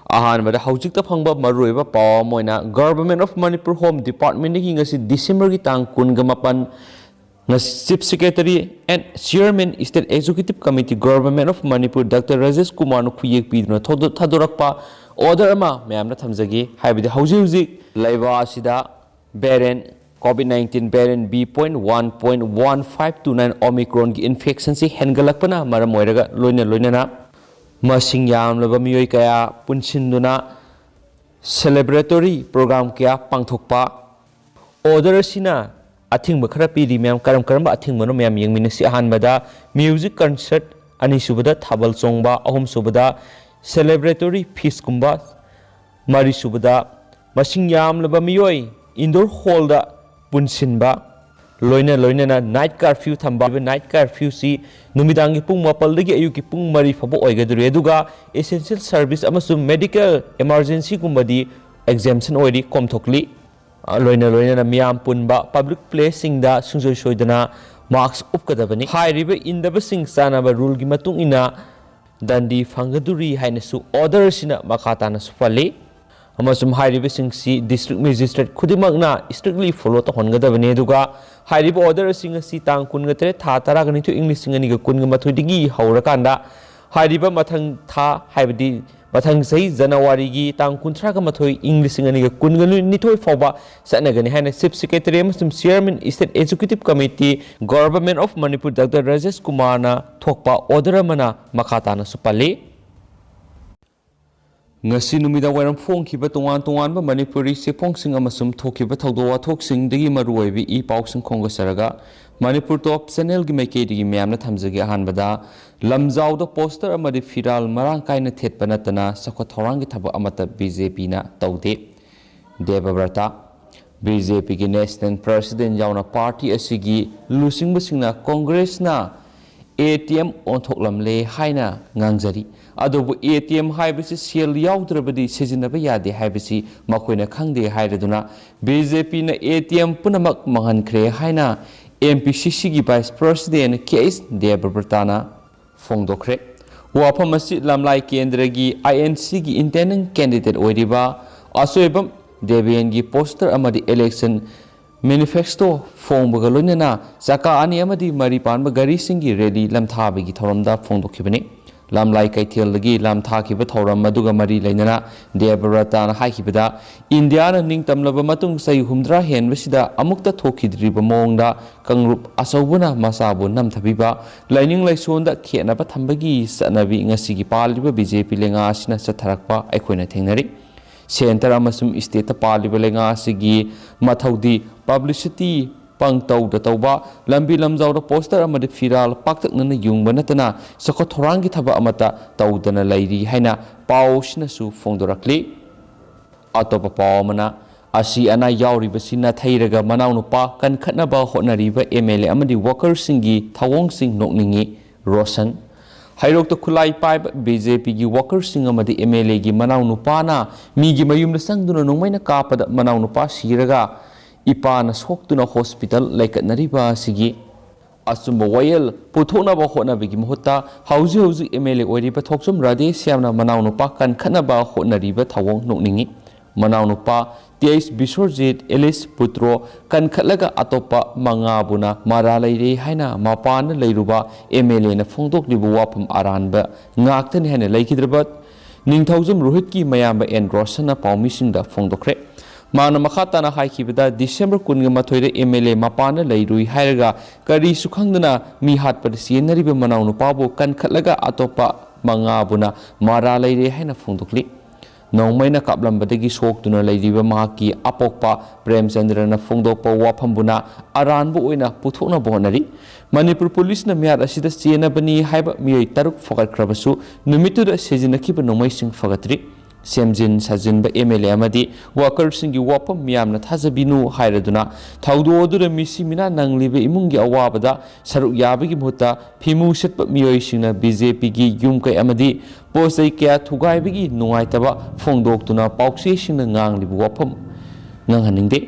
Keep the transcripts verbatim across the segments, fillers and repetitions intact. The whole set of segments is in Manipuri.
ꯑꯍꯥꯟꯕꯗ ꯍꯧꯖꯤꯛꯇ ꯐꯪꯕ ꯃꯔꯨꯑꯣꯏꯕ ꯄꯥꯎ ꯑꯃ ꯑꯣꯏꯅ, Government of Manipur Home Departmentꯗꯒꯤ ꯉꯁꯤ Decemberꯒꯤ ꯇꯥꯡ ꯀꯨꯟꯒ ꯃꯥꯄꯟ, ꯉꯁꯤ Chief Secretary and Chairman State Executive Committee, Government of Manipur, Doctor Rajesh ꯀꯨꯃꯥꯔꯅ ꯈꯨꯌꯦꯛ ꯄꯤꯗꯨꯅ ꯊꯧꯗꯣ-, ꯊꯥꯗꯣꯔꯛꯄ order ꯑꯃ ꯃꯌꯥꯝꯅ ꯊꯝꯖꯒꯦ꯫ ꯍꯥꯏꯕꯗꯤ ꯍꯧꯖꯤꯛ ꯍꯧꯖꯤꯛ ꯂꯩꯕꯥꯛ ꯑꯁꯤꯗ variant, COVID nineteen variant B point one point one five two nine Omicronꯒꯤ infectionꯁꯤ ꯍꯦꯟꯒꯠꯂꯛꯄꯅ ꯃꯔꯝ ꯑꯣꯏꯔꯒ ꯂꯣꯏꯅ ꯂꯣꯏꯅꯅ ꯃꯁꯤꯡ ꯌꯥꯝꯂꯕ ꯃꯤꯑꯣꯏ ꯀꯌꯥ ꯄꯨꯟꯁꯤꯟꯗꯨꯅ celebratory program ꯀꯌꯥ ꯄꯥꯡꯊꯣꯛꯄ꯫ Order ꯑꯁꯤꯅ ꯑꯊꯤꯡꯕ ꯈꯔ ꯄꯤꯔꯤ ꯃꯌꯥꯝ, ꯀꯔꯝ ꯀꯔꯝꯕ ꯑꯊꯤꯡꯕꯅꯣ ꯃꯌꯥꯝ ꯌꯦꯡꯃꯤꯟꯅꯁꯤ꯫ ꯑꯍꯥꯟꯕꯗ music concert, ꯑꯅꯤꯁꯨꯕꯗ ꯊꯥꯕꯜ ꯆꯣꯡꯕ, ꯑꯍꯨꯝꯁꯨꯕꯗ celebratory feastꯀꯨꯝꯕ, ꯃꯔꯤꯁꯨꯕꯗ ꯃꯁꯤꯡ ꯌꯥꯝꯂꯕ ꯃꯤꯑꯣꯏ indoor hallꯗ ꯄꯨꯟꯁꯤꯟꯕ, ꯂꯣꯏꯅ ꯂꯣꯏꯅꯅ night curfew ꯊꯝꯕ꯫ Night curfewꯁꯤ ꯅꯨꯃꯤꯗꯥꯡꯒꯤ ꯄꯨꯡ ꯃꯥꯄꯜꯗꯒꯤ ꯑꯌꯨꯛꯀꯤ ꯄꯨꯡ ꯃꯔꯤ ꯐꯥꯎꯕ ꯑꯣꯏꯒꯗꯧꯔꯤ꯫ ꯑꯗꯨꯒ essential service ꯑꯃꯁꯨꯡ medical emergencyꯒꯨꯝꯕꯗꯤ exemption ꯑꯣꯏꯔꯤ, ꯀꯣꯝꯊꯣꯛꯂꯤ꯫ ꯂꯣꯏꯅ ꯂꯣꯏꯅꯅ ꯃꯤꯌꯥꯝ ꯄꯨꯟꯕ public placeꯁꯤꯡꯗ ꯁꯨꯡꯁꯣꯏ ꯁꯣꯏꯗꯅ mask ꯎꯞꯀꯗꯕꯅꯤ꯫ ꯍꯥꯏꯔꯤꯕ ꯏꯟꯗꯕꯁꯤꯡ ꯆꯥꯅꯕ ruleꯒꯤ ꯃꯇꯨꯡ ꯏꯟꯅ ꯗꯟꯗꯤ ꯐꯪꯒꯗꯧꯔꯤ ꯍꯥꯏꯅꯁꯨ order ꯑꯁꯤꯅ ꯃꯈꯥ ꯇꯥꯅꯁꯨ ꯄꯜꯂꯤ꯫ ꯑꯃꯁꯨꯡ ꯍꯥꯏꯔꯤꯕꯁꯤꯡꯁꯤ district magistrate ꯈꯨꯗꯤꯡꯃꯛꯅ strictly follow ꯇꯧꯍꯟꯒꯗꯕꯅꯤ꯫ ꯑꯗꯨꯒ ꯍꯥꯏꯔꯤꯕ order ꯑꯁꯤꯡ ꯑꯁꯤ ꯇꯥꯡ ꯀꯨꯟꯒ ꯇꯔꯦꯠ, ꯊꯥ ꯇꯔꯥꯒ ꯅꯤꯊꯣꯏ, ꯏꯪ ꯂꯤꯁꯤꯡ ꯑꯅꯤꯒ ꯀꯨꯟꯒ ꯃꯥꯊꯣꯏꯗꯒꯤ ꯍꯧꯔꯀꯥꯟꯗ ꯍꯥꯏꯔꯤꯕ ꯃꯊꯪ ꯊꯥ, ꯍꯥꯏꯕꯗꯤ ꯃꯊꯪ ꯆꯍꯤ Januaryꯒꯤ ꯇꯥꯡ ꯀꯨꯟꯊ꯭ꯔꯥꯒ ꯃꯥꯊꯣꯏ, ꯏꯪ ꯂꯤꯁꯤꯡ ꯑꯅꯤꯒ ꯀꯨꯟꯒ ꯅꯤꯊꯣꯏ ꯐꯥꯎꯕ ꯆꯠꯅꯒꯅꯤ ꯍꯥꯏꯅ Chief Secretary ꯑꯃꯁꯨꯡ Chairman State Executive Committee, Government of Manipur, Doctor Rajesh ꯀꯨꯃꯥꯔꯅ ꯊꯣꯛꯄ order ꯑꯃꯅ ꯃꯈꯥ ꯇꯥꯅꯁꯨ ꯄꯜꯂꯤ꯫ ꯉꯁꯤ ꯅꯨꯃꯤꯗꯥꯡ ꯋꯥꯏꯔꯝ ꯐꯣꯡꯈꯤꯕ ꯇꯣꯉꯥꯟ ꯇꯣꯉꯥꯟꯕ ꯃꯅꯤꯄꯨꯔꯤ ꯆꯦꯐꯣꯡꯁꯤꯡ ꯑꯃꯁꯨꯡ ꯊꯣꯛꯈꯤꯕ ꯊꯧꯗꯣꯛ ꯋꯥꯊꯣꯛꯁꯤꯡꯗꯒꯤ ꯃꯔꯨꯑꯣꯏꯕ ꯏ ꯄꯥꯎꯁꯤꯡ ꯈꯣꯝꯒꯠꯆꯔꯒ Manipur Top Channelꯒꯤ ꯃꯥꯏꯀꯩꯗꯒꯤ ꯃꯌꯥꯝꯅ ꯊꯝꯖꯒꯦ꯫ ꯑꯍꯥꯟꯕꯗ, ꯂꯝꯖꯥꯎꯗ poster ꯑꯃꯗꯤ ꯐꯤꯔꯥꯜ ꯃꯔꯥꯡ ꯀꯥꯏꯅ ꯊꯦꯠꯄ ꯅꯠꯇꯅ ꯆꯥꯎꯈꯠ ꯊꯧꯔꯥꯡꯒꯤ ꯊꯕꯛ ꯑꯃꯠꯇ BJPꯅ ꯇꯧꯗꯦ꯫ ꯗꯦꯕꯕ꯭ꯔꯇꯥ, BJPꯒꯤ National President ꯌꯥꯎꯅ party ꯑꯁꯤꯒꯤ ꯂꯨꯆꯤꯡꯕꯁꯤꯡꯅ Congressꯅ ATM ꯑꯣꯟꯊꯣꯛꯂꯝꯂꯦ ꯍꯥꯏꯅ ꯉꯥꯡꯖꯔꯤ꯫ ꯑꯗꯨꯕꯨ ATM ꯍꯥꯏꯕꯁꯤ ꯁꯦꯜ ꯌꯥꯎꯗ꯭ꯔꯕꯗꯤ ꯁꯤꯖꯤꯟꯅꯕ ꯌꯥꯗꯦ ꯍꯥꯏꯕꯁꯤ ꯃꯈꯣꯏꯅ ꯈꯪꯗꯦ ꯍꯥꯏꯔꯗꯨꯅ BJPꯅ ATM ꯄꯨꯝꯅꯃꯛ ꯃꯥꯡꯍꯟꯈ꯭ꯔꯦ ꯍꯥꯏꯅ MPCCꯒꯤ Vice President ꯀꯦ ꯑꯩꯆ ꯗꯦꯕꯕ꯭ꯔꯇꯥꯅ ꯐꯣꯡꯗꯣꯛꯈ꯭ꯔꯦ꯫ ꯋꯥꯐꯝ ꯑꯁꯤ ꯂꯝꯂꯥꯏ ꯀꯦꯟꯗ꯭ꯔꯒꯤ ꯑꯥꯏ ꯑꯦꯟ ꯁꯤꯒꯤ ꯏꯟꯇꯦꯟꯗꯤꯡ ꯀꯦꯟꯗꯤꯗꯦꯠ ꯑꯣꯏꯔꯤꯕ ꯑꯁꯣꯏꯕꯝ ꯗꯦꯕꯦꯟꯒꯤ ꯄꯣꯁꯇꯔ ꯑꯃꯗꯤ ꯏꯂꯦꯛꯁꯟ ꯃꯦꯅꯤꯐꯦꯁꯇꯣ ꯐꯣꯡꯕꯒ ꯂꯣꯏꯅꯅ ꯆꯀꯥ ꯑꯅꯤ ꯑꯃꯗꯤ ꯃꯔꯤ ꯄꯥꯟꯕ ꯒꯥꯔꯤꯁꯤꯡꯒꯤ ꯔꯦꯂꯤ ꯂꯝꯊꯥꯕꯒꯤ ꯊꯧꯔꯝꯗ ꯐꯣꯡꯗꯣꯛꯈꯤꯕꯅꯤ꯫ ꯂꯝꯂꯥꯏ ꯀꯩꯊꯦꯜꯗꯒꯤ ꯂꯥꯝꯊꯥꯈꯤꯕ ꯊꯧꯔꯝ ꯑꯗꯨꯒ ꯃꯔꯤ ꯂꯩꯅꯅ ꯗꯦꯕꯔꯇꯥꯅ ꯍꯥꯏꯈꯤꯕꯗ, ꯏꯟꯗꯤꯌꯥꯅ ꯅꯤꯡꯇꯝꯂꯕ ꯃꯇꯨꯡ ꯆꯍꯤ ꯍꯨꯝꯗ꯭ꯔꯥ ꯍꯦꯟꯕꯁꯤꯗ ꯑꯃꯨꯛꯇ ꯊꯣꯛꯈꯤꯗ꯭ꯔꯤꯕ ꯃꯑꯣꯡꯗ ꯀꯥꯡꯂꯨꯞ ꯑꯆꯧꯕꯅ ꯃꯆꯥꯕꯨ ꯅꯝꯊꯕꯤꯕ, ꯂꯥꯏꯅꯤꯡ ꯂꯥꯏꯁꯣꯟꯗ ꯈꯦꯠꯅꯕ ꯊꯝꯕꯒꯤ ꯆꯠꯅꯕꯤ ꯉꯁꯤꯒꯤ ꯄꯥꯜꯂꯤꯕ ꯕꯤ ꯖꯦ ꯄꯤ ꯂꯩꯉꯥꯛ ꯑꯁꯤꯅ ꯆꯠꯊꯔꯛꯄ ꯑꯩꯈꯣꯏꯅ ꯊꯦꯡꯅꯔꯤ꯫ ꯁꯦꯟꯇꯔ ꯑꯃꯁꯨꯡ ꯁ꯭ꯇꯦꯠꯇ ꯄꯥꯜꯂꯤꯕ ꯂꯩꯉꯥꯛ ꯑꯁꯤꯒꯤ ꯃꯊꯧꯗꯤ ꯄꯕ꯭ꯂꯤꯁꯤꯇꯤ ꯄꯪꯇꯧꯗ ꯇꯧꯕ, ꯂꯝꯕꯤ ꯂꯝꯖꯥꯎꯗ ꯄꯣꯁꯇꯔ ꯑꯃꯗꯤ ꯐꯤꯔꯥꯜ ꯄꯥꯛꯇꯛꯅꯅ ꯌꯨꯡꯕ ꯅꯠꯇꯅ ꯆꯥꯎꯈꯠ ꯊꯧꯔꯥꯡꯒꯤ ꯊꯕꯛ ꯑꯃꯠꯇ ꯇꯧꯗꯅ ꯂꯩꯔꯤ ꯍꯥꯏꯅ ꯄꯥꯎ ꯑꯁꯤꯅꯁꯨ ꯐꯣꯡꯗꯣꯔꯛꯂꯤ꯫ ꯑꯇꯣꯞꯄ ꯄꯥꯎ ꯑꯃꯅ, ꯑꯁꯤ ꯑꯅꯥ ꯌꯥꯎꯔꯤꯕꯁꯤ ꯅꯥꯊꯩꯔꯒ ꯃꯅꯥꯎꯅꯨꯄꯥ ꯀꯟꯈꯠꯅꯕ ꯍꯣꯠꯅꯔꯤꯕ ꯑꯦꯝ ꯑꯦꯜ ꯑꯦ ꯑꯃꯗꯤ ꯋꯥꯀꯔꯁꯤꯡꯒꯤ ꯊꯧꯑꯣꯡꯁꯤꯡ ꯅꯣꯛꯅꯤꯡꯉꯤ, ꯔꯣꯁꯟ꯫ ꯍꯩꯔꯣꯛꯇ ꯈꯨꯠꯂꯥꯏ ꯄꯥꯏꯕ ꯕꯤ ꯖꯦ ꯄꯤꯒꯤ ꯋꯥꯀꯔꯁꯤꯡ ꯑꯃꯗꯤ ꯑꯦꯝ ꯑꯦꯜ ꯑꯦꯒꯤ ꯃꯅꯥꯎꯅꯨꯄꯥꯅ ꯃꯤꯒꯤ ꯃꯌꯨꯝꯗ ꯆꯪꯗꯨꯅ ꯅꯣꯡꯃꯩꯅ ꯀꯥꯞꯄꯗ ꯃꯅꯥꯎꯅꯨꯄꯥ ꯁꯤꯔꯒ ꯏꯄꯥꯅ ꯁꯣꯛꯇꯨꯅ ꯍꯣꯁꯄꯤꯇꯥꯜ ꯂꯩꯈꯠꯅꯔꯤꯕ ꯑꯁꯤꯒꯤ ꯑꯆꯨꯝꯕ ꯋꯥꯌꯦꯜ ꯄꯨꯊꯣꯛꯅꯕ ꯍꯣꯠꯅꯕꯒꯤ ꯃꯍꯨꯠꯇ ꯍꯧꯖꯤꯛ ꯍꯧꯖꯤꯛ ꯑꯦꯝ ꯑꯦꯜ ꯑꯦ ꯑꯣꯏꯔꯤꯕ ꯊꯣꯛꯆꯝ ꯔꯥꯙꯦꯁ꯭ꯌꯥꯝꯅ ꯃꯅꯥꯎꯅꯨꯄꯥ ꯀꯟꯈꯠꯅꯕ ꯍꯣꯠꯅꯔꯤꯕ ꯊꯧꯑꯣꯡ ꯅꯣꯛꯅꯤꯡꯉꯤ꯫ ꯃꯅꯥꯎꯅꯨꯄꯥ ꯇꯤ ꯑꯩꯆ ꯕꯤꯁ꯭ꯋꯔꯖꯤꯠ, ꯑꯦꯂꯤꯁ ꯄꯨꯇ꯭ꯔꯣ ꯀꯟꯈꯠꯂꯒ ꯑꯇꯣꯞꯄ ꯃꯉꯥꯕꯨꯅ ꯃꯔꯥ ꯂꯩꯔꯦ ꯍꯥꯏꯅ ꯃꯄꯥꯟꯗ ꯂꯩꯔꯨꯕ ꯑꯦꯝ ꯑꯦꯜ ꯑꯦꯅ ꯐꯣꯡꯗꯣꯛꯂꯤꯕ ꯋꯥꯐꯝ ꯑꯔꯥꯟꯕ ꯉꯥꯛꯇꯅꯤ ꯍꯥꯏꯅ ꯂꯩꯈꯤꯗ꯭ꯔꯕ ꯅꯤꯡꯊꯧꯖꯝ ꯔꯣꯍꯤꯠꯀꯤ ꯃꯌꯥꯝꯕ ꯑꯦꯟ ꯔꯣꯁꯟꯅ ꯄꯥꯎꯃꯤꯁꯤꯡꯗ ꯐꯣꯡꯗꯣꯛꯈ꯭ꯔꯦ꯫ ꯃꯥꯅ ꯃꯈꯥ ꯇꯥꯅ ꯍꯥꯏꯈꯤꯕꯗ, ꯗꯤꯁꯦꯝꯕꯔ ꯀꯨꯟꯒ ꯃꯥꯊꯣꯏꯗ ꯑꯦꯝ ꯑꯦꯜ ꯑꯦ ꯃꯄꯥꯟꯗ ꯂꯩꯔꯨꯏ ꯍꯥꯏꯔꯒ ꯀꯔꯤꯁꯨ ꯈꯪꯗꯅ ꯃꯤ ꯍꯥꯠꯄꯗ ꯆꯦꯟꯅꯔꯤꯕ ꯃꯅꯥꯎꯅꯨꯄꯥꯕꯨ ꯀꯟꯈꯠꯂꯒ ꯑꯇꯣꯞꯄ ꯃꯉꯥꯕꯨꯅ ꯃꯔꯥ ꯂꯩꯔꯦ ꯍꯥꯏꯅ ꯐꯣꯡꯗꯣꯛꯂꯤ꯫ ꯅꯣꯡꯃꯩꯅ ꯀꯥꯞꯂꯝꯕꯗꯒꯤ ꯁꯣꯛꯇꯨꯅ ꯂꯩꯔꯤꯕ ꯃꯍꯥꯛꯀꯤ ꯑꯄꯣꯛꯄ ꯄ꯭ꯔꯦꯝꯆꯟꯗ꯭ꯔꯅ ꯐꯣꯡꯗꯣꯛꯄ ꯋꯥꯐꯝꯕꯨꯅ ꯑꯔꯥꯟꯕ ꯑꯣꯏꯅ ꯄꯨꯊꯣꯛꯅꯕ ꯍꯣꯠꯅꯔꯤ꯫ ꯃꯅꯤꯄꯨꯔ ꯄꯨꯂꯤꯁꯅ ꯃꯤꯍꯥꯠ ꯑꯁꯤꯗ ꯆꯦꯟꯅꯕꯅꯤ ꯍꯥꯏꯕ ꯃꯤꯑꯣꯏ ꯇꯔꯨꯛ ꯐꯒꯠꯈ꯭ꯔꯕꯁꯨ, ꯅꯨꯃꯤꯠꯇꯨꯗ ꯁꯤꯖꯤꯟꯅꯈꯤꯕ ꯅꯣꯡꯃꯩꯁꯤꯡ ꯐꯒꯠꯇ꯭ꯔꯤ꯫ ꯁꯦꯝꯖꯤꯟ ꯁꯥꯖꯤꯟꯕ ꯑꯦꯝ ꯑꯦꯜ ꯑꯦ ꯑꯃꯗꯤ ꯋꯥꯀꯔꯁꯤꯡꯒꯤ ꯋꯥꯐꯝ ꯃꯤꯌꯥꯝꯅ ꯊꯥꯖꯕꯤꯅꯨ ꯍꯥꯏꯔꯗꯨꯅ ꯊꯧꯗꯣꯛ ꯑꯗꯨꯗ ꯃꯤꯁꯤ ꯃꯤꯅꯥ ꯅꯪꯂꯤꯕ ꯏꯃꯨꯡꯒꯤ ꯑꯋꯥꯕꯗ ꯁꯔꯨꯛ ꯌꯥꯕꯒꯤ ꯃꯍꯨꯠꯇ ꯐꯤꯃꯨ ꯁꯦꯠꯄ ꯃꯤꯑꯣꯏꯁꯤꯡꯅ ꯕꯤ ꯖꯦ ꯄꯤꯒꯤ ꯌꯨꯝ ꯀꯩ ꯑꯃꯗꯤ ꯄꯣꯠ ꯆꯩ ꯀꯌꯥ ꯊꯨꯒꯥꯏꯕꯒꯤ ꯅꯨꯡꯉꯥꯏꯇꯕ ꯐꯣꯡꯗꯣꯛꯇꯨꯅ ꯄꯥꯎꯆꯦꯁꯤꯡꯅ ꯉꯥꯡꯂꯤꯕ ꯋꯥꯐꯝ ꯉꯥꯡꯍꯟꯅꯤꯡꯗꯦ꯫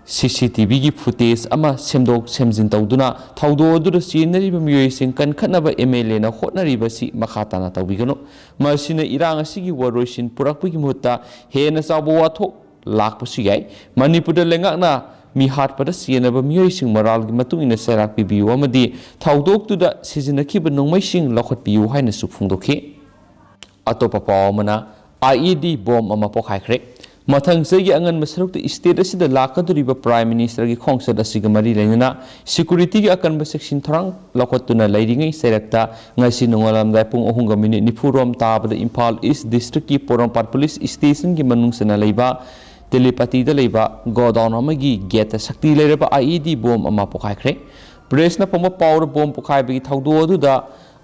ꯁꯤ ꯁꯤ ꯇꯤ ꯚꯤꯒꯤ ꯐꯨꯇꯦꯖ ꯑꯃ ꯁꯦꯝꯗꯣꯛ ꯁꯦꯝꯖꯤꯟ ꯇꯧꯗꯨꯅ ꯊꯧꯗꯣꯛ ꯑꯗꯨꯗ ꯆꯦꯟꯅꯔꯤꯕ ꯃꯤꯑꯣꯏꯁꯤꯡ ꯀꯟꯈꯠꯅꯕ ꯑꯦꯝ ꯑꯦꯜ ꯑꯦꯅ ꯍꯣꯠꯅꯔꯤꯕ ꯑꯁꯤ ꯃꯈꯥ ꯇꯥꯅ ꯇꯧꯕꯤꯒꯅꯨ꯫ ꯃꯁꯤꯅ ꯏꯔꯥꯡ ꯑꯁꯤꯒꯤ ꯋꯥꯔꯣꯏꯁꯤꯟ ꯄꯨꯔꯛꯄꯒꯤ ꯃꯍꯨꯠꯇ ꯍꯦꯟꯅ ꯆꯥꯎꯕ ꯋꯥꯊꯣꯛ ꯂꯥꯛꯄꯁꯨ ꯌꯥꯏ꯫ ꯃꯅꯤꯄꯨꯔꯗ ꯂꯩꯉꯥꯛꯅ ꯃꯤꯍꯥꯠꯄꯗ ꯆꯦꯟꯅꯕ ꯃꯤꯑꯣꯏꯁꯤꯡ ꯃꯔꯥꯜꯒꯤ ꯃꯇꯨꯡ ꯏꯟꯅ ꯆꯩꯔꯥꯛ ꯄꯤꯕꯤꯌꯨ ꯑꯃꯗꯤ ꯊꯧꯗꯣꯛꯇꯨꯗ ꯁꯤꯖꯤꯟꯅꯈꯤꯕ ꯅꯣꯡꯃꯩꯁꯤꯡ ꯂꯧꯈꯠꯄꯤꯌꯨ ꯍꯥꯏꯅꯁꯨ ꯐꯣꯡꯗꯣꯛꯈꯤ꯫ ꯑꯇꯣꯞꯄ ꯄꯥꯎ ꯑꯃꯅ, ꯑꯥꯏ ꯏ ꯗꯤ ꯕꯣꯝ ꯑꯃ ꯄꯣꯈꯥꯏꯈ꯭ꯔꯦ꯫ ꯃꯊꯪ ꯆꯍꯤꯒꯤ ꯑꯉꯟꯕ ꯁꯔꯨꯛꯇ ꯁ꯭ꯇꯦꯠ ꯑꯁꯤꯗ ꯂꯥꯛꯀꯗꯧꯔꯤꯕ ꯄ꯭ꯔꯥꯏꯝ ꯃꯤꯅꯤꯁꯇꯔꯒꯤ ꯈꯣꯡꯆꯠ ꯑꯁꯤꯒ ꯃꯔꯤ ꯂꯩꯅꯅ ꯁꯦꯀ꯭ꯌꯨꯔꯤꯇꯤꯒꯤ ꯑꯀꯟꯕ ꯆꯦꯛꯁꯤꯟ ꯊꯧꯔꯥꯡ ꯂꯧꯈꯠꯇꯨꯅ ꯂꯩꯔꯤꯉꯩ ꯆꯩꯔꯛꯇ ꯉꯁꯤ ꯅꯣꯡꯉꯥꯜꯂꯝꯗꯥꯏ ꯄꯨꯡ ꯑꯍꯨꯝꯒ ꯃꯤꯅꯤꯠ ꯅꯤꯐꯨ ꯔꯣꯝ ꯇꯥꯕꯗ ꯏꯝꯐꯥꯜ ꯏꯁ ꯗꯤꯁꯇ꯭ꯔꯤꯛꯀꯤ ꯄꯣꯔꯣꯝꯄꯥꯠ ꯄꯨꯂꯤꯁ ꯁ꯭ꯇꯦꯁꯟꯒꯤ ꯃꯅꯨꯡ ꯆꯟꯅ ꯂꯩꯕ ꯇꯦꯂꯤꯄꯇꯤꯗ ꯂꯩꯕ ꯒꯣꯗꯥꯎꯟ ꯑꯃꯒꯤ ꯒꯦꯠꯇ ꯁꯛꯇꯤ ꯂꯩꯔꯕ ꯑꯥꯏ ꯏ ꯗꯤ ꯕꯣꯝ ꯑꯃ ꯄꯣꯈꯥꯏꯈ꯭ꯔꯦ꯫ ꯄ꯭ꯔꯦꯁꯅ ꯐꯪꯕ ꯄꯥꯎꯗ ꯕꯣꯝ ꯄꯣꯈꯥꯏꯕꯒꯤ ꯊꯧꯗꯣꯛ ꯑꯗꯨꯗ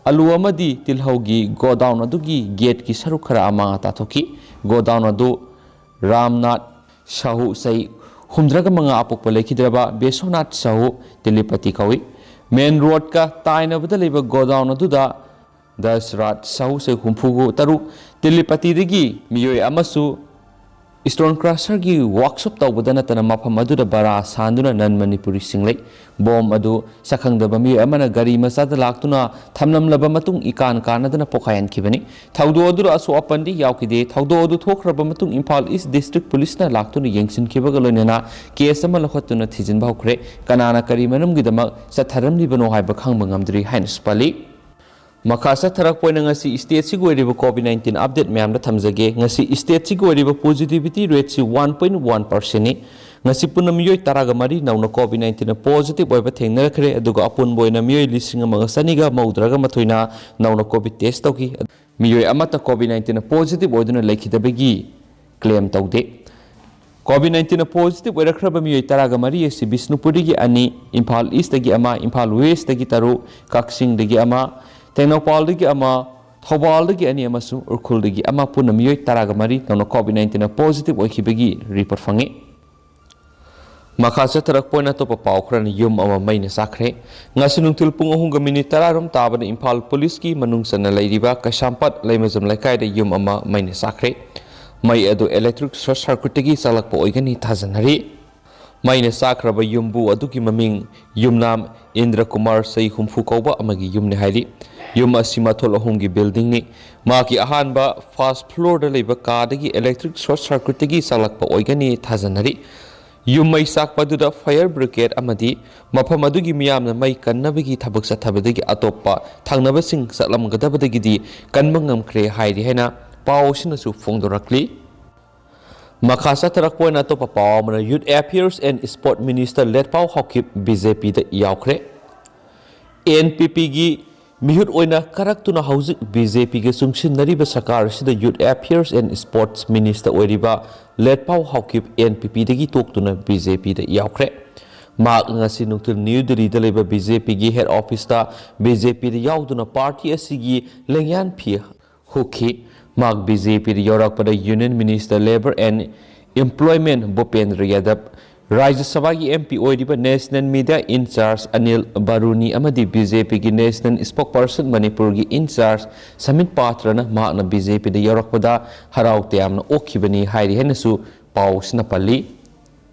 ꯑꯂꯨ ꯑꯃꯗꯤ ꯇꯤꯜꯍꯧꯒꯤ ꯒꯣꯗꯥꯎꯟ ꯑꯗꯨꯒꯤ ꯒꯦꯠꯀꯤ ꯁꯔꯨꯛ ꯈꯔ ꯑꯃ ꯇꯥꯊꯣꯛꯈꯤ꯫ ꯒꯣꯗꯥꯎꯟ ꯑꯗꯨ ꯔꯥꯝꯅꯥꯊ ꯁꯥꯍꯨ, ꯆꯍꯤ ꯍꯨꯝꯗ꯭ꯔꯥꯒ ꯃꯉꯥ ꯑꯄꯣꯛꯄ ꯂꯩꯈꯤꯗ꯭ꯔꯕ ꯕꯤꯁ꯭ꯋꯅꯥꯊ ꯁꯥꯍꯨ, ꯇꯦꯂꯤꯄꯇꯤ ꯀꯧꯏ꯫ ꯃꯦꯟ ꯔꯣꯗꯀ ꯇꯥꯏꯅꯕꯗ ꯂꯩꯕ ꯒꯣꯗꯥꯎꯟ ꯑꯗꯨꯗ ꯗꯁꯔꯥꯊ ꯁꯥꯍꯨ, ꯆꯍꯤ ꯍꯨꯝꯐꯨ ꯇꯔꯨꯛ, ꯇꯦꯂꯤꯄꯇꯤꯗꯒꯤ ꯃꯤꯑꯣꯏ ꯑꯃꯁꯨ ꯁ꯭ꯇꯣꯟ ꯀ꯭ꯔꯁꯔꯒꯤ ꯋꯥꯔꯛꯁꯣꯞ ꯇꯧꯕꯗ ꯅꯠꯇꯅ ꯃꯐꯝ ꯑꯗꯨꯗ ꯕꯔꯥ ꯁꯥꯟꯗꯨꯅ ꯅꯟ ꯃꯅꯤꯄꯨꯔꯤꯁꯤꯡ ꯂꯩ꯫ ꯕꯣꯝ ꯑꯗꯨ ꯁꯛꯈꯪꯗꯕ ꯃꯤꯑꯣꯏ ꯑꯃꯅ ꯒꯥꯔꯤ ꯃꯆꯥꯗ ꯂꯥꯛꯇꯨꯅ ꯊꯝꯂꯝꯂꯕ ꯃꯇꯨꯡ ꯏꯀꯥꯟ ꯀꯥꯟꯅꯗꯅ ꯄꯣꯈꯥꯏꯍꯟꯈꯤꯕꯅꯤ꯫ ꯊꯧꯗꯣꯛ ꯑꯗꯨꯗ ꯑꯁꯣꯛ ꯑꯄꯟꯗꯤ ꯌꯥꯎꯈꯤꯗꯦ꯫ ꯊꯧꯗꯣꯛ ꯑꯗꯨ ꯊꯣꯛꯈ꯭ꯔꯕ ꯃꯇꯨꯡ ꯏꯝꯐꯥꯜ ꯏꯁ ꯗꯤꯁꯇ꯭ꯔꯤꯛ ꯄꯨꯂꯤꯁꯅ ꯂꯥꯛꯇꯨꯅ ꯌꯦꯡꯁꯤꯟꯈꯤꯕꯒ ꯂꯣꯏꯅꯅ ꯀꯦꯁ ꯑꯃ ꯂꯧꯈꯠꯇꯨꯅ ꯊꯤꯖꯤꯟꯕ ꯍꯧꯈ꯭ꯔꯦ꯫ ꯀꯅꯥꯅ ꯀꯔꯤ ꯃꯔꯝꯒꯤꯗꯃꯛ ꯆꯠꯊꯔꯝꯂꯤꯕꯅꯣ ꯍꯥꯏꯕ ꯈꯪꯕ ꯉꯝꯗ꯭ꯔꯤ ꯍꯥꯏꯅꯁꯨ ꯄꯜꯂꯤ꯫ ꯃꯈꯥ ꯆꯠꯊꯔꯛꯄ ꯑꯣꯏꯅ ꯉꯁꯤ ꯁ꯭ꯇꯦꯠꯁꯤꯒꯤ ꯑꯣꯏꯔꯤꯕ ꯀꯣꯚꯤꯗ ꯅꯥꯏꯟꯇꯤꯟ ꯑꯞꯗꯦꯠ ꯃꯌꯥꯝꯗ ꯊꯝꯖꯒꯦ꯫ ꯉꯁꯤ ꯁ꯭ꯇꯦꯠꯁꯤꯒꯤ ꯑꯣꯏꯔꯤꯕ ꯄꯣꯖꯤꯇꯤꯚꯤꯇꯤ ꯔꯦꯠꯁꯤ ꯋꯥꯟ ꯄꯣꯏꯟꯠ ꯋꯥꯟ ꯄꯥꯔꯁꯦꯟꯠꯅꯤ꯫ ꯉꯁꯤ ꯄꯨꯟꯅ ꯃꯤꯑꯣꯏ ꯇꯔꯥꯒ ꯃꯔꯤ ꯅꯧꯅ ꯀꯣꯚꯤꯗ ꯅꯥꯏꯟꯇꯤꯟꯅ ꯄꯣꯖꯤꯇꯤꯚ ꯑꯣꯏꯕ ꯊꯦꯡꯅꯔꯛꯈ꯭ꯔꯦ, ꯑꯗꯨꯒ ꯑꯄꯨꯟꯕ ꯑꯣꯏꯅ ꯃꯤꯑꯣꯏ ꯂꯤꯁꯤꯡ ꯑꯃꯒ ꯆꯅꯤꯒ ꯃꯧꯗ꯭ꯔꯥꯒ ꯃꯥꯊꯣꯏꯅ ꯅꯧꯅ ꯀꯣꯚꯤꯗ ꯇꯦꯁ ꯇꯧꯈꯤ꯫ ꯃꯤꯑꯣꯏ ꯑꯃꯠꯇ ꯀꯣꯚꯤꯗ ꯅꯥꯏꯟꯇꯤꯟꯅ ꯄꯣꯖꯤꯇꯤꯚ ꯑꯣꯏꯗꯨꯅ ꯂꯩꯈꯤꯗꯕꯒꯤ ꯀ꯭ꯂꯦꯝ ꯇꯧꯗꯦ꯫ ꯀꯣꯚꯤꯗ ꯅꯥꯏꯟꯇꯤꯟꯅ ꯄꯣꯖꯤꯇꯤꯚ ꯑꯣꯏꯔꯛꯈ꯭ꯔꯕ ꯃꯤꯑꯣꯏ ꯇꯔꯥꯒ ꯃꯔꯤ ꯑꯁꯤ ꯕꯤꯁꯅꯨꯄꯨꯔꯗꯒꯤ ꯑꯅꯤ, ꯏꯝꯐꯥꯜ ꯏꯁꯇꯒꯤ ꯑꯃ, ꯏꯝꯐꯥꯜ ꯋꯦꯁꯇꯒꯤ ꯇꯔꯨꯛ, ꯀꯛꯆꯤꯡꯗꯒꯤ ꯑꯃ, ꯇꯦꯡꯅꯧꯄꯥꯜꯗꯒꯤ ꯑꯃ, ꯊꯧꯕꯥꯜꯗꯒꯤ ꯑꯅꯤ ꯑꯃꯁꯨꯡ ꯎꯈ꯭ꯔꯨꯜꯗꯒꯤ ꯑꯃ, ꯄꯨꯟꯅ ꯃꯤꯑꯣꯏ ꯇꯔꯥꯒ ꯃꯔꯤ ꯅꯧꯅ ꯀꯣꯚꯤꯗ ꯅꯥꯏꯟꯇꯤꯟꯅ ꯄꯣꯖꯤꯇꯤꯚ ꯑꯣꯏꯈꯤꯕꯒꯤ ꯔꯤꯄꯣꯔꯠ ꯐꯪꯉꯤ꯫ ꯃꯈꯥ ꯆꯠꯊꯔꯛꯄ ꯑꯣꯏꯅ ꯑꯇꯣꯞꯄ ꯄꯥꯎ ꯈꯔꯅ, ꯌꯨꯝ ꯑꯃ ꯃꯩꯅ ꯆꯥꯛꯈ꯭ꯔꯦ꯫ ꯉꯁꯤ ꯅꯨꯡꯊꯤꯜ ꯄꯨꯡ ꯑꯍꯨꯝꯒ ꯃꯤꯅꯤꯠ ꯇꯔꯥ ꯔꯣꯝ ꯇꯥꯕꯗ ꯏꯝꯐꯥꯜ ꯄꯨꯂꯤꯁꯀꯤ ꯃꯅꯨꯡ ꯆꯟꯅ ꯂꯩꯔꯤꯕ ꯀꯩꯁꯥꯝꯄꯥꯠ ꯂꯩꯃꯖꯝ ꯂꯩꯀꯥꯏꯗ ꯌꯨꯝ ꯑꯃ ꯃꯩꯅ ꯆꯥꯛꯈ꯭ꯔꯦ꯫ ꯃꯩ ꯑꯗꯨ ꯏꯂꯦꯛꯇ꯭ꯔꯤꯛ ꯁꯣꯔꯠ ꯁꯔꯀ꯭ꯌꯨꯠꯇꯒꯤ ꯆꯥꯛꯂꯛꯄ ꯑꯣꯏꯒꯅꯤ ꯊꯥꯖꯅꯔꯤ꯫ ꯃꯩꯅ ꯆꯥꯛꯈ꯭ꯔꯕ ꯌꯨꯝꯕꯨ ꯑꯗꯨꯒꯤ ꯃꯃꯤꯡ ꯌꯨꯝꯅꯥꯝ ꯏꯟꯗ꯭ꯔ ꯀꯨꯃꯥꯔ ꯆꯍꯤ ꯍꯨꯝꯐꯨ ꯀꯧꯕ ꯑꯃꯒꯤ ꯌꯨꯝꯅꯤ ꯍꯥꯏꯔꯤ꯫ ꯌꯨꯝ ꯑꯁꯤ ꯃꯊꯣꯜ ꯑꯍꯨꯝꯒꯤ ꯕꯤꯜꯗꯤꯡꯅꯤ꯫ ꯃꯍꯥꯛꯀꯤ ꯑꯍꯥꯟꯕ ꯐꯥꯔꯁ ꯐ꯭ꯂꯣꯔꯗ ꯂꯩꯕ ꯀꯥꯗꯒꯤ ꯏꯂꯦꯛꯇ꯭ꯔꯤꯛ ꯁꯣꯔꯠ ꯁꯔꯀ꯭ꯌꯨꯠꯇꯒꯤ ꯆꯥꯛꯂꯛꯄ ꯑꯣꯏꯒꯅꯤ ꯊꯥꯖꯅꯔꯤ꯫ ꯌꯨꯝ ꯃꯩ ꯆꯥꯛꯄ ꯑꯗꯨꯗ ꯐꯥꯌꯔ ꯕ꯭ꯔꯤꯒꯦꯗ ꯑꯃꯗꯤ ꯃꯐꯝ ꯑꯗꯨꯒꯤ ꯃꯤꯌꯥꯝꯅ ꯃꯩ ꯀꯟꯅꯕꯒꯤ ꯊꯕꯛ ꯆꯠꯊꯕꯗꯒꯤ ꯑꯇꯣꯞꯄ ꯊꯪꯅꯕꯁꯤꯡ ꯆꯠꯂꯝꯒꯗꯕꯗꯒꯤꯗꯤ ꯀꯟꯕ ꯉꯝꯈ꯭ꯔꯦ ꯍꯥꯏꯔꯤ ꯍꯥꯏꯅ ꯄꯥꯎ ꯑꯁꯤꯅꯁꯨ ꯐꯣꯡꯗꯣꯔꯛꯂꯤ꯫ ꯃꯈꯥ ꯆꯠꯊꯔꯛꯄ ꯑꯣꯏꯅ ꯑꯇꯣꯞꯄ ꯄꯥꯎ ꯑꯃꯅ, Youth Affairs and Sport Minister Letpao Haokip B J ꯄꯤꯗ ꯌꯥꯎꯈ꯭ꯔꯦ꯫ ꯑꯦꯟ ꯄꯤ ꯄꯤꯒꯤ ꯃꯤꯍꯨꯠ ꯑꯣꯏꯅ ꯀꯥꯔꯛꯇꯨꯅ ꯍꯧꯖꯤꯛ ꯕꯤ ꯖꯦ ꯄꯤꯒ ꯆꯨꯡꯁꯤꯟꯅꯔꯤꯕ ꯁꯔꯀꯥꯔ ꯑꯁꯤꯗ Youth Affairs and Sports Minister ꯑꯣꯏꯔꯤꯕ ꯂꯦꯠꯄꯥꯎ Haokip N P ꯄꯤꯗꯒꯤ ꯇꯣꯛꯇꯨꯅ B J ꯄꯤꯗ ꯌꯥꯎꯈ꯭ꯔꯦ꯫ ꯃꯍꯥꯛ ꯉꯁꯤ ꯅꯨꯡꯊꯤꯜ ꯅ꯭ꯌꯨ ꯗꯤꯜꯂꯤꯗ ꯂꯩꯕ ꯕꯤ ꯖꯦ ꯄꯤꯒꯤ ꯍꯦꯗ ꯑꯣꯐꯤꯁꯇ ꯕꯤ ꯖꯦ ꯄꯤꯗ ꯌꯥꯎꯗꯨꯅ ꯄꯥꯔꯇꯤ ꯑꯁꯤꯒꯤ ꯂꯦꯡꯌꯥꯟ ꯐꯤ ꯍꯨꯈꯤ꯫ ꯃꯍꯥꯛ ꯕꯤ ꯖꯦ ꯄꯤꯗ ꯌꯥꯎꯔꯛꯄꯗ Union Minister Labour and Employment ꯚꯨꯄꯦꯟꯗ꯭ꯔ ꯌꯥꯗꯕ, ꯔꯥꯖ꯭ꯌ ꯁꯚꯥꯒꯤ ꯑꯦꯝ ꯄꯤ ꯑꯣꯏꯔꯤꯕ National Media Incharge ꯑꯅꯤꯜ ꯕꯥꯔꯨꯅꯤ ꯑꯃꯗꯤ ꯕꯤ ꯖꯦ ꯄꯤꯒꯤ National Spokesperson ꯃꯅꯤꯄꯨꯔꯒꯤ Incharge ꯁꯃꯤꯠ ꯄꯥꯇ꯭ꯔꯅ ꯃꯍꯥꯛꯅ ꯕꯤ ꯖꯦ ꯄꯤꯗ ꯌꯥꯎꯔꯛꯄꯗ ꯍꯔꯥꯎ ꯇꯌꯥꯝꯅ ꯑꯣꯛꯈꯤꯕꯅꯤ ꯍꯥꯏꯔꯤ ꯍꯥꯏꯅꯁꯨ ꯄꯥꯎꯁꯤꯅ ꯄꯜꯂꯤ꯫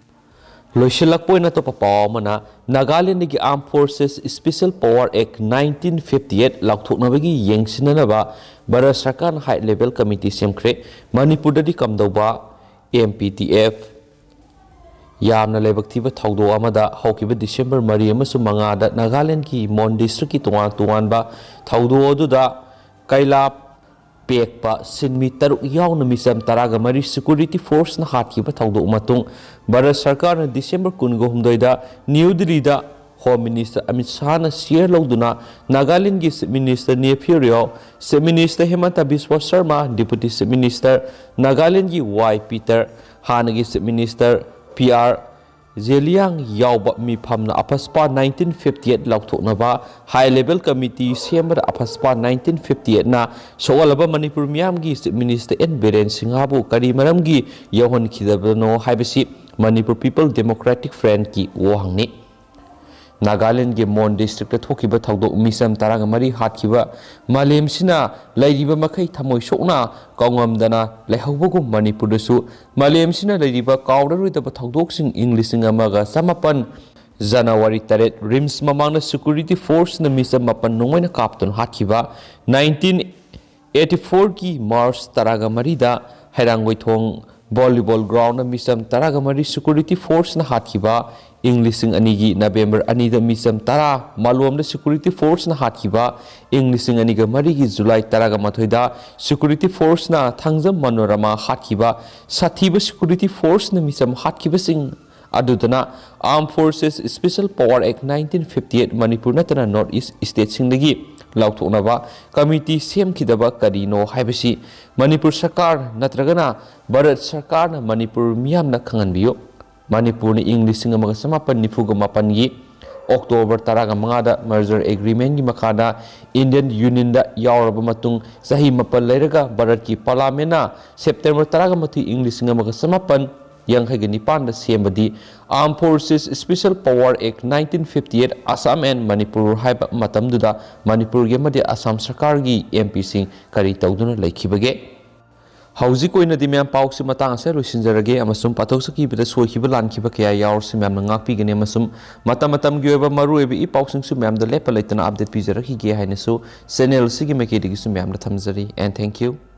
ꯂꯣꯏꯁꯤꯜꯂꯛꯄ ꯑꯣꯏꯅ ꯑꯇꯣꯞꯄ ꯄꯥꯎ ꯑꯃꯅ, ꯅꯥꯒꯥꯂꯦꯟꯗꯒꯤ Armed Forces Special Power Act nineteen fifty eight ꯂꯥꯎꯊꯣꯛꯅꯕꯒꯤ ꯌꯦꯡꯁꯤꯟꯅꯅꯕ Bharat ꯁꯔꯀꯥꯔꯅ ꯍꯥꯏ ꯂꯦꯚꯦꯜ ꯀꯃꯤꯇꯤ ꯁꯦꯝꯈ꯭ꯔꯦ꯫ ꯃꯅꯤꯄꯨꯔꯗꯗꯤ ꯀꯝꯗꯧꯕ ꯑꯦꯝ ꯄꯤ ꯇꯤ ꯑꯦꯐ ꯌꯥꯝꯅ ꯂꯥꯏꯕꯛ ꯊꯤꯕ ꯊꯧꯗꯣꯛ ꯑꯃꯗ ꯍꯧꯈꯤꯕ ꯗꯤꯁꯦꯝꯕꯔ ꯃꯔꯤ ꯑꯃꯁꯨꯡ ꯃꯉꯥꯗ ꯅꯥꯒꯥꯂꯦꯟꯒꯤ ꯃꯣꯟ ꯗꯤꯁꯇ꯭ꯔꯤꯛꯀꯤ ꯇꯣꯉꯥꯟ ꯇꯣꯉꯥꯟꯕ ꯊꯧꯗꯣꯛ ꯑꯗꯨꯗ ꯀꯩꯂꯥ ꯄꯦꯛꯄ ꯁꯤꯟꯃꯤ ꯇꯔꯨꯛ ꯌꯥꯎꯅ ꯃꯤꯆꯝ ꯇꯔꯥꯒ ꯃꯔꯤ ꯁꯦꯀ꯭ꯌꯨꯔꯤꯇꯤ ꯐꯣꯔꯁꯅ ꯍꯥꯠꯈꯤꯕ ꯊꯧꯗꯣꯛ ꯃꯇꯨꯡ, ꯚꯥꯔꯠ ꯁꯔꯀꯥꯔꯅ ꯗꯤꯁꯦꯝꯕꯔ ꯀꯨꯟꯒ ꯍꯨꯝꯗꯣꯏꯗ ꯅ꯭ꯌꯨ ꯗꯤꯜꯂꯤꯗ ꯍꯣꯝ ꯃꯤꯅꯤꯁꯇꯔ ꯑꯃꯤꯠ ꯁꯥꯍꯅ ꯆꯤꯌꯔ ꯂꯧꯗꯨꯅ ꯅꯥꯒꯥꯂꯦꯟꯗꯒꯤ chief minister Neiphiu Rio, chief minister Himanta Biswa Sarma, deputy chief minister ꯅꯥꯒꯥꯂꯦꯟꯗꯒꯤ ꯋꯥꯏ ꯄꯤꯇꯔ, ꯍꯥꯟꯅꯒꯤ chief minister P R Zeliang ꯌꯥꯎꯕ ꯃꯤꯐꯝꯅ ꯑꯐꯁꯄꯥ nineteen fifty eight ꯂꯥꯎꯊꯣꯛꯅꯕ ꯍꯥꯏ ꯂꯦꯚꯦꯜ ꯀꯃꯤꯇꯤ ꯁꯦꯝꯕꯗ ꯑꯐꯁꯄꯥ nineteen fifty eight ꯅ ꯁꯣꯛꯍꯜꯂꯕ ꯃꯅꯤꯄꯨꯔ ꯃꯤꯌꯥꯝꯒꯤ ꯆꯤꯐ ꯃꯤꯅꯤꯁꯇꯔ ꯑꯦꯟ ꯕꯤꯔꯦꯟ ꯁꯤꯡꯍꯕꯨ ꯀꯔꯤ ꯃꯔꯝꯒꯤ ꯌꯧꯍꯟꯈꯤꯗꯕꯅꯣ ꯍꯥꯏꯕꯁꯤ ꯃꯅꯤꯄꯨꯔ ꯄꯤꯄꯜ ꯗꯦꯃꯣꯀ꯭ꯔꯦꯇꯤꯛ ꯐ꯭ꯔꯟꯠꯀꯤ ꯋꯥꯍꯪꯅꯤ꯫ ꯅꯥꯒꯥꯂꯦꯟꯒꯤ ꯃꯣꯟ ꯗꯤꯁꯇ꯭ꯔꯤꯛꯇ ꯊꯣꯛꯈꯤꯕ ꯊꯧꯗꯣꯛ, ꯃꯤꯆꯝ ꯇꯔꯥꯒ ꯃꯔꯤ ꯍꯥꯠꯈꯤꯕ꯫ ꯃꯥꯂꯦꯝꯁꯤꯅ ꯂꯩꯔꯤꯕ ꯃꯈꯩ ꯊꯃꯣꯏ ꯁꯣꯛꯅ ꯀꯥꯎꯉꯝꯗꯅ ꯂꯩꯍꯧꯕꯒꯨꯝ, ꯃꯅꯤꯄꯨꯔꯗꯁꯨ ꯃꯥꯂꯦꯝꯁꯤꯅ ꯂꯩꯔꯤꯕ ꯀꯥꯎꯔꯔꯣꯏꯗꯕ ꯊꯧꯗꯣꯛꯁꯤꯡ, ꯏꯪ ꯂꯤꯁꯤꯡ ꯑꯃꯒ ꯆꯃꯥꯄꯟ ꯖꯅꯋꯥꯔꯤ ꯇꯔꯦꯠ, ꯔꯤꯝꯁ ꯃꯃꯥꯡꯗ ꯁꯦꯀ꯭ꯌꯨꯔꯤꯇꯤ ꯐꯣꯔꯁꯅ ꯃꯤꯆꯝ ꯃꯥꯄꯟ ꯅꯣꯡꯃꯩꯅ ꯀꯥꯞꯇꯨꯅ ꯍꯥꯠꯈꯤꯕ, ꯅꯥꯏꯟꯇꯤꯟ ꯑꯩꯠꯇꯤ ꯐꯣꯔꯒꯤ ꯃꯥꯔꯆ ꯇꯔꯥꯒ ꯃꯔꯤꯗ ꯍꯩꯔꯥꯡꯒꯣꯏꯊꯣꯡ ꯚꯣꯂꯤꯕꯣꯜ ꯒ꯭ꯔꯥꯎꯟꯗ ꯃꯤꯆꯝ ꯇꯔꯥꯒ ꯃꯔꯤ ꯁꯦꯀ꯭ꯌꯨꯔꯤꯇꯤ ꯐꯣꯔꯁꯅ ꯍꯥꯠꯈꯤꯕ, ꯏꯪ ꯂꯤꯁꯤꯡ ꯑꯅꯤꯒꯤ ꯅꯕꯦꯝꯕꯔ ꯑꯅꯤꯗ ꯃꯤꯆꯝ ꯇꯔꯥ ꯃꯥꯂꯣꯝꯗ ꯁꯦꯀ꯭ꯌꯨꯔꯤꯇꯤ ꯐꯣꯔꯁꯅ ꯍꯥꯠꯈꯤꯕ, ꯏꯪ ꯂꯤꯁꯤꯡ ꯑꯅꯤꯒ ꯃꯔꯤꯒꯤ ꯖꯨꯂꯥꯏ ꯇꯔꯥꯒ ꯃꯥꯊꯣꯏꯗ ꯁꯦꯀ꯭ꯌꯨꯔꯤꯇꯤ ꯐꯣꯔꯁꯅ ꯊꯥꯡꯖꯝ ꯃꯅꯣꯔꯃꯥ ꯍꯥꯠꯈꯤꯕ, ꯁꯥꯊꯤꯕ ꯁꯦꯀ꯭ꯌꯨꯔꯤꯇꯤ ꯐꯣꯔꯁꯅ ꯃꯤꯆꯝ ꯍꯥꯠꯈꯤꯕꯁꯤꯡ ꯑꯗꯨꯗꯅ Armed Forces Special Power Act nineteen fifty eight Manipur ꯅꯠꯇꯅ ꯅꯣꯔꯠ ꯏꯁ ꯁ꯭ꯇꯦꯠꯁꯤꯡꯗꯒꯤ ꯂꯥꯎꯊꯣꯛꯅꯕ ꯀꯃꯤꯇꯤ ꯁꯦꯝꯈꯤꯗꯕ ꯀꯔꯤꯅꯣ ꯍꯥꯏꯕꯁꯤ ꯃꯅꯤꯄꯨꯔ ꯁꯔꯀꯥꯔ ꯅꯠꯇ꯭ꯔꯒꯅ ꯚꯥꯔꯠ ꯁꯔꯀꯥꯔꯅ ꯃꯅꯤꯄꯨꯔ ꯃꯤꯌꯥꯝꯅ ꯈꯪꯍꯟꯕꯤꯌꯨ꯫ ꯃꯅꯤꯄꯨꯔꯅ ꯏꯪ ꯂꯤꯁꯤꯡ ꯑꯃꯒ ꯆꯃꯥꯄꯟ ꯅꯤꯐꯨꯒ ꯃꯥꯄꯟꯒꯤ ꯑꯣꯛꯇꯣꯕꯔ ꯇꯔꯥꯒ ꯃꯉꯥꯗ merger agreementꯀꯤ ꯃꯈꯥꯗ Indian Unionꯗ ꯌꯥꯎꯔꯕ ꯃꯇꯨꯡ, ꯆꯍꯤ ꯃꯥꯄꯜ ꯂꯩꯔꯒ ꯚꯥꯔꯠꯀꯤ ꯄꯥꯔꯂꯥꯃꯦꯟꯅ ꯁꯦꯞꯇꯦꯝꯕꯔ ꯇꯔꯥꯒ ꯃꯥꯊꯣꯏ, ꯏꯪ ꯂꯤꯁꯤꯡ ꯑꯃꯒ ꯆꯃꯥꯄꯟ ꯌꯥꯡꯈꯩꯒ ꯅꯤꯄꯥꯟꯗ ꯁꯦꯝꯕꯗꯤ Armed Forces Special Power Act nineteen fifty eight Assam and Manipur ꯍꯥꯏꯕ ꯃꯇꯝꯗꯨꯗ ꯃꯅꯤꯄꯨꯔꯒꯤ ꯑꯃꯗꯤ ꯑꯁꯥꯝ ꯁꯔꯀꯥꯔꯒꯤ ꯑꯦꯝ ꯄꯤꯁꯤꯡ ꯀꯔꯤ ꯇꯧꯗꯨꯅ ꯂꯩꯈꯤꯕꯒꯦ? ꯍꯧꯖꯤꯛ ꯑꯣꯏꯅꯗꯤ ꯃꯌꯥꯝ, ꯄꯥꯎꯁꯤ ꯃꯇꯥꯡ ꯑꯁꯤꯗ ꯂꯣꯏꯁꯤꯟꯖꯔꯒꯦ, ꯑꯃꯁꯨꯡ ꯄꯥꯊꯣꯛꯆꯈꯤꯕꯗ ꯁꯣꯏꯈꯤꯕ ꯂꯥꯟꯈꯤꯕ ꯀꯌꯥ ꯌꯥꯎꯔꯁꯨ ꯃꯌꯥꯝꯅ ꯉꯥꯛꯄꯤꯒꯅꯤ, ꯑꯃꯁꯨꯡ ꯃꯇꯝ ꯃꯇꯝꯒꯤ ꯑꯣꯏꯕ ꯃꯔꯨꯑꯣꯏꯕ ꯏ ꯄꯥꯎꯁꯤꯡꯁꯨ ꯃꯌꯥꯝꯗ ꯂꯦꯞꯄ ꯂꯩꯇꯅ update ꯄꯤꯖꯔꯛꯈꯤꯒꯦ ꯍꯥꯏꯅꯁꯨ channel ꯑꯁꯤꯒꯤ ꯃꯥꯏꯀꯩꯗꯒꯤꯁꯨ ꯃꯌꯥꯝꯗ ꯊꯝꯖꯔꯤ꯫ And thank you.